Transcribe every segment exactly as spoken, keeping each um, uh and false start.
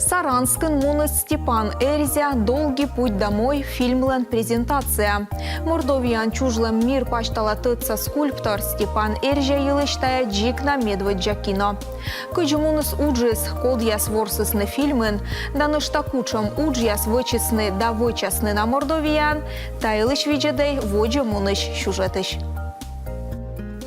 Саранскын муніс Степан Эрзя «Долгий путь домой» фильмлӧн презентация. Мордовияын чужлӧм мир пасьтала тӧдса скульптор Степан Эрзя йылысь тайӧ дзик на медводдза кино. Кыдзи муніс уджыс, кодъяс ворсісны фильмын, да нӧшта кутшӧм уджъяс вӧчисны да вӧчасны на Мордовияын, та йылысь видзӧдӧй водзӧ мунысь сюжетысь.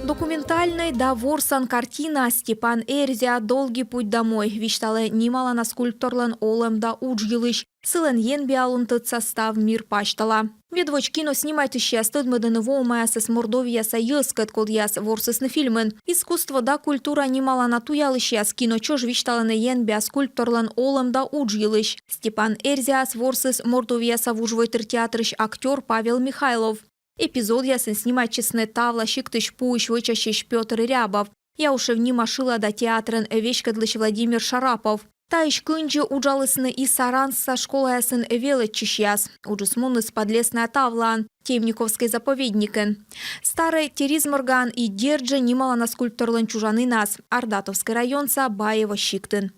Документальнӧй да ворсан картина «Степан Эрзя. Долгий путь домой» висьталӧ нималана скульпторлӧн олӧм да удж йылысь. Сылӧн енбиалун тӧдса став мир пасьтала. Медводз кино снимайтысьяс тӧдмӧдӧны воӧмаясӧс Мордовияса йӧзкӧд, кодъяс ворсісны фильмын. Искусство да культура нималана туялысьяс кино чӧж висьталӧны енбиа скульпторлӧн олӧм да удж йылысь. Степан Эрзяӧс ворсіс Мордовияса вужвойтыр театрысь актёр Павел Михайлов. Эпизодъясын снимайтчисны Тавла сиктысь пуысь вӧчасьысь Пётр Рябов, Яушев нима шылада театрӧн веськӧдлысь Владимир Шарапов. Таысь кындзи уджалісны и Саранскса школаясын велӧдчысьяс. Уджыс муніс Подлесная Тавлаын, Темниковскӧй заповедникын, Старӧй Теризморгаын и дерт жӧ нималана скульпторлӧн чужанінас, Ардатовскӧй районса Баево сиктын.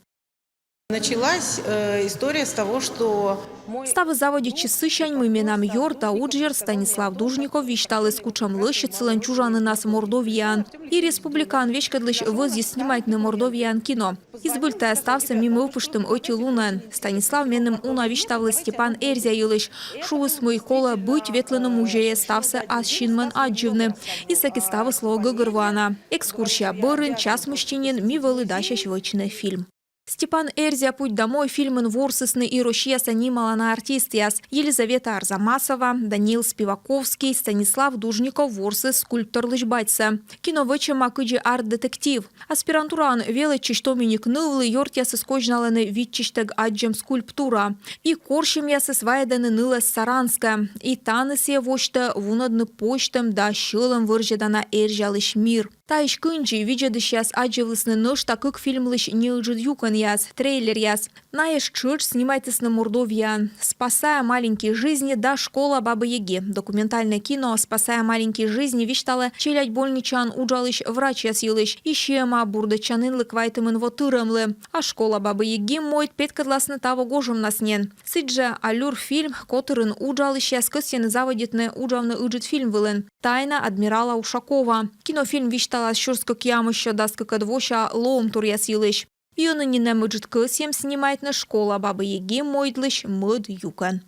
Началась э, история с того, что мой... Ставыс заводитчис сысянь, мый менам ёрт да уджъёрт Станислав Дужников висьталіс, кутшӧм лӧсьыд сылӧн чужанінас Мордовияын. И республикаӧн веськӧдлысь вӧзйис снимайтны Мордовияын кино. И збыль тайӧ ставсӧ ми мӧвпыштім ӧти лунӧн. Станислав меным уна висьтавліс Степан Эрзя йылысь. Шуис, мый колӧ быть ветлыны музейӧ, ставсӧ ас синмӧн аддзывны. И сэки ставыс лоӧ гӧгӧрвоана. Экскурсия бӧрын час мысти нин ми вӧлі дасьӧсь вӧчны фильм. «Степан Эрзя. Путь домой» фильмын ворсісны и Россияса нималана артистъяс: Елизавета Арзамасова, Даниил Спиваковский, Станислав Дужников ворсіс скульпторлысь батьсӧ. Кино вӧчӧма кыдзи арт-детектив. Аспирантураын велӧдчысь томиник нывлы ёртъясыс козьналӧны виччысьтӧг аддзӧм скульптура. И корсьӧмъясыс вайӧдӧны нылӧс Саранскӧ. И тані сійӧ восьтӧ вунӧдны позьтӧм да сьӧлӧм вӧрзьӧдана Эрзялысь мир. Таысь кындзи видзӧдысьяс аддзывлісны нӧшта кык фильмлысь неыджыд юкӧнъяс, трейлеръяс. Найӧс тшӧтш снимайтісны Мордовияын: «Спасая маленькие жизни» да «Школа Бабы Яги». Документальнӧй кино «Спасая маленькие жизни» висьталӧ челядь больничаын уджалысь врачьяс йылысь и сиӧма бурдӧдчанінлы квайтымын во тырӧмлы. А «Школа Бабы Яги» мойд петкӧдласны таво гожӧмнас нин. Сідзжӧ «Аллюр» фильм котырын уджалысьяс кӧсйӧны заводитны уджавны ыджыд фильм вылын. «Тайна адмирала Ушакова». Кинофильм висьталас сюрс кӧкъямыссё дас кыкӧд вося лоӧмторъяс йылысь. И ӧні нинӧм ыджыд кӧсйӧм снимайтны «Школа Бабы Яги» мойдлысь мӧд юкӧн.